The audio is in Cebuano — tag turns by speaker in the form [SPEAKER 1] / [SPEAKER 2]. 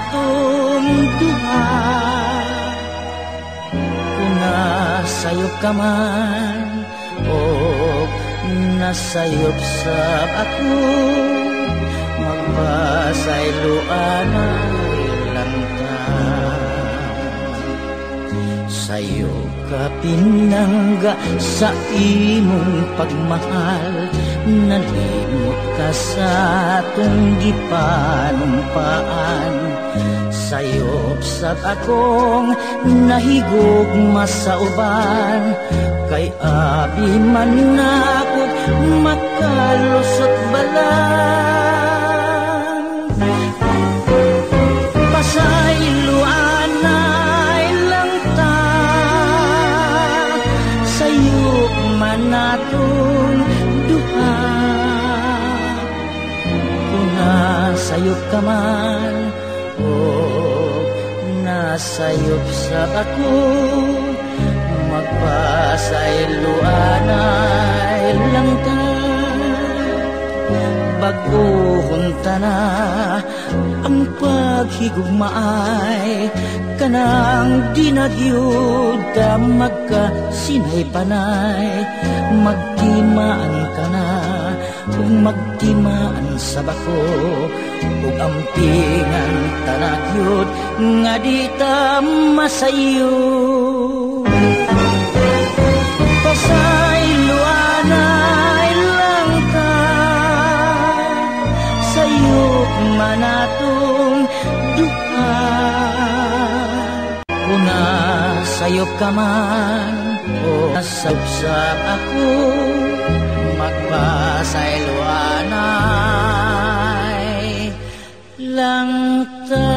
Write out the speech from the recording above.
[SPEAKER 1] natong duha. Kung nasayop ka man o nasayop sa ako, magpasayloanay lang ta. Sayo ka pinangga sa imong pagmahal, nalimot ka sa atong gipanumpaan. Sayop sab akong nahigugma sa uban, kay abi man nako makalusot balang. Pasayloanay lang ta, sayop man natong duha. Kung nasayop ka man o nasayop sa ako, magpasayloanay lang ta. Bag-ohon ta na ang paghigugmaay, kanang di na gyud ta magkasinay-panay. Magtimaan ka na ug magtimaan sa bako, ug ampingan ta na gyud nga di ta masayo. Pasayloanay lang ta, sayop man atong duha. Kung nasayop ka man o nasayop sa ako, magpasayloanay lang ta.